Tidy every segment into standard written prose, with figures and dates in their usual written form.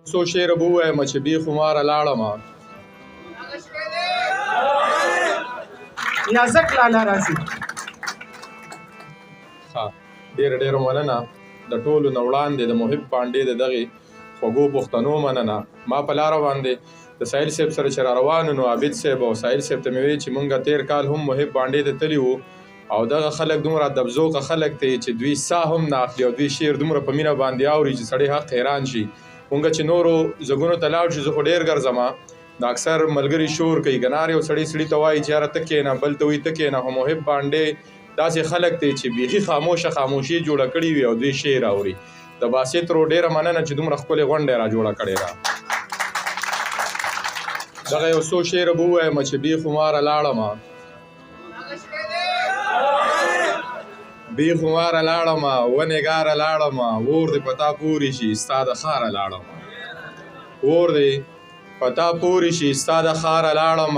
څو شعره به ووایم چې بې خماره لاړم. نیازک لالا راځي. ښه، ډېره ډېره مننه. د ټولو نه وړاندې د محب پانډې د دغې خوږو پښتنو مننه. ما په لاره باندې د ساحل صاحب سره چې را روان نو عابد صاحب او ساحل صاحب ته مې وی چې مونږ تېر کال هم محب پانډې ته تللي وو، او دغه خلک دومره ادب ذوقه خلک دي چې دوی ساه هم نه اخلي او دوی شعر دومره په مینه باندې اوري چې سړی حق حیران شي. مونږ چې نورو ځګونو ته لاړ شو، زه خو ډېر ګرځم، نو اکثر ملګري شور کوي، کنار یو سړی سړي ته وایي چې یاره ته کښېنه، بل ته وایي ته کښېنه، خو محب پانډې داسې خلک دی چې بیخي خاموشه خاموشي جوړه کړې وي او دوی شعر اوري. د باسط ورور ډېره مننه چې دومره ښکلې غونډه یې را جوړه کړې ده. دغه یو څو شعره به ووایم چې بې خماره لاړم، بې خماره لاړم، ونګاره لاړم، ور دې پتا پورې شي ستا د ښاره لاړم، ور دې پتا پورې شي ستا د ښاره لاړم،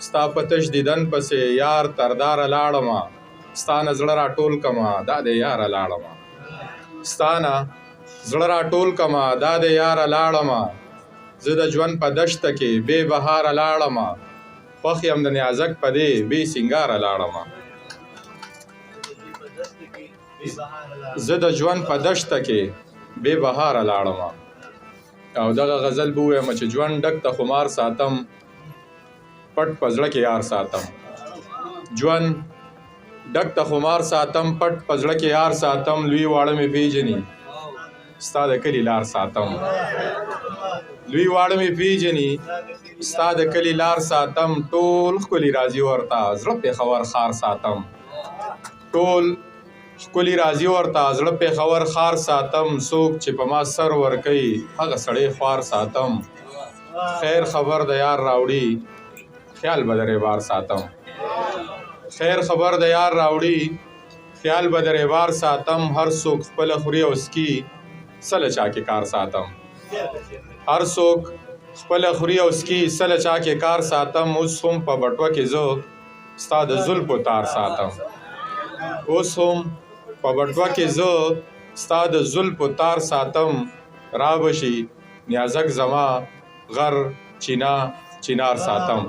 ستا په تش دیدن پسې یار تر داره لاړم، ستا نه زړه را ټول کمه دا د یاره لاړم، ستا نه زړه را ټول کمه دا د یاره لاړم، زه د ژوند په دشته کې بې بهاره لاړم، خوښ یم د نیازک په دې بې سینګاره لاړم، زه د ژوند په دشته کې بې بهاره لاړم. او دغه غزل به ووایم چې ژوند ډک ته خمار ساتم، پټ په زړه کې یار ساتم، ژوند ډک ته خمار ساتم، پټ په زړه کې یار ساتم، لوی واړه مې پیژني ستا د کلي لار ساتم، لوی واړه مې پیژني ستا د کلي لار ساتم، ټول ښکلي راځي ورته زړه پېښور ښار ساتم، ټول ښکلي راځي ورته زړه پېښور ښار ساتم، څوک چې په ما سر ورکوي هغه سړی خوار ساتم، خیر خبر د یار راوړي خیال به د ریبار ساتم، خیر خبر د یار راوړي خیال به د ریبار ساتم، هر څوک خپله خوري او څکي څه له چا کې کار ساتم، هر څوک خپله خوري او څکي څه له چا کې کار ساتم، اوس هم په بټوه کې زه ستا د زلفو تار ساتم، اوس هم په بټوه کې زه ستا د زلفو تار ساتم، را به شي نیازک زما غر چینا چینار ساتم.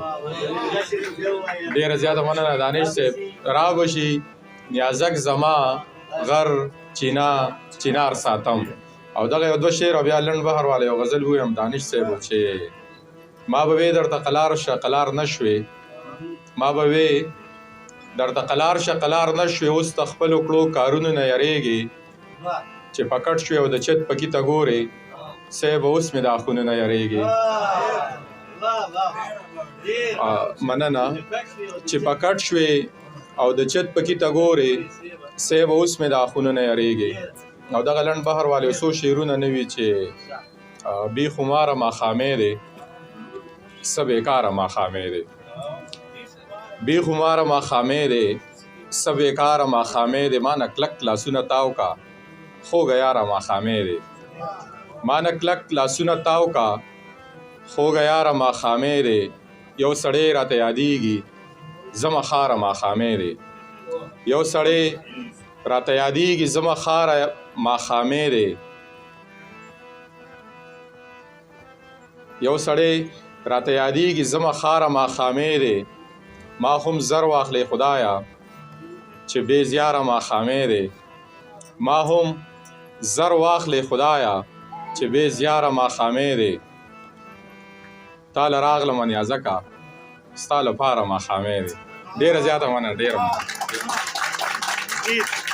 ډیره زیاته مننه دانش صاحب. را به شي نیازک زما غر چینا چینار ساتم. او دغه یو دوه شعر او بیا لنډ بهر والا یو غزل ووایم دانش صاحب چې ما به وې درته قلار شه قلار نه شوې، ما به وې درته قلار شه قلار نه شوې، اوس د خپلو کړو کارونو نه یریږي، چې پکټ شوې او د چت پکې ته ګورې، صاحب اوس مې د اخونو نه یریږي. مننه. چې پکټ شوې او د چت پکې ته ګورې، صاحب اوس مې د اخونو نه یریږي. او دغه لنډ بهر والے څو شعرونه نه وي چې بې خماره ماښامې دی، څه بېکاره ماښامې دی، بې خماره ماښامې دی، څه بېکاره ماښامې دی، ما نه کلک لاسونه تاو کا خوږه یاره ماښامې دی، ما نه کلک لاسونه تاو کا خوږه یاره ماښامې دی، یو سړی راته یادېږي زما ښاره ماښامې دی، یو سړی راته یادېږي زما ښاره ماښامې دی، یو سړی راته یادېږي زما ښاره ماښامې دی، ما هم زر واخلې خدایا چې بې زیاره ماښامې دی، ما هم زر واخلې خدایا چې بې زیاره ماښامې دی، تا له راغلم نیازکه ستا لپاره ماښامې دی. ډېره زیاته مننه، ډېره مننه.